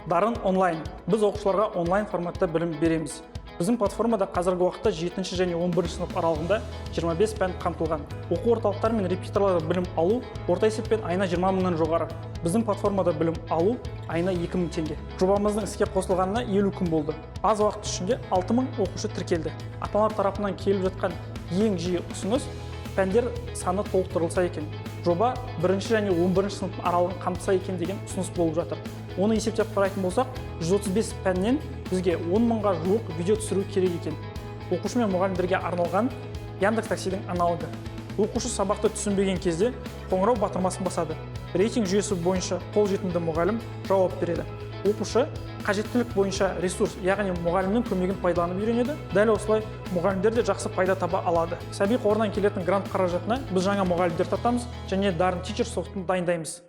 Дарын онлайн. Біз оқушыларға онлайн форматта білім береміз. Біздің платформада қазіргі уақытта 7 және 11 сынып аралығында 25 пән қамтылған. Оқу орталықтары мен репетиторларда білім алу орта есеппен айына 20 мыңнан жоғары. Біздің платформада білім алу айына 2000 теңге. Жобамыздың іске қосылғанына 50 күн болды. Аз уақыт ішінде 6000 оқушы тіркелді. Ата аналар тарапынан келіп жатқан ең жиі ұсыныс: пәндер саны толықтырылса екен, жоба бірінші және 11 сыныптың аралығын қамтыса екен деген ұсыныс болып жатыр. Оны есептеп қарайтын болсақ, 135 пәннен бізге 10 мыңға жуық видео түсіру керек екен. Оқушы мен мұғалімдерге арналған Яндекс Таксидің аналогы. Оқушы сабақты түсінбеген кезде қоңырау батырмасын басады. Рейтинг жүйесі бойынша қолжетімді мұғалім жауап береді. Оқушы қажеттілік бойынша ресурс, яғни мұғалімнің көмегін пайдаланып үйренеді. Дәл осылай мұғалімдер де жақсы пайда таба алады. Сәби қорынан келетін грант қаражатына біз жаңа мұғалімдер тартамыз және Дарын Teacher софтын дайындаймыз.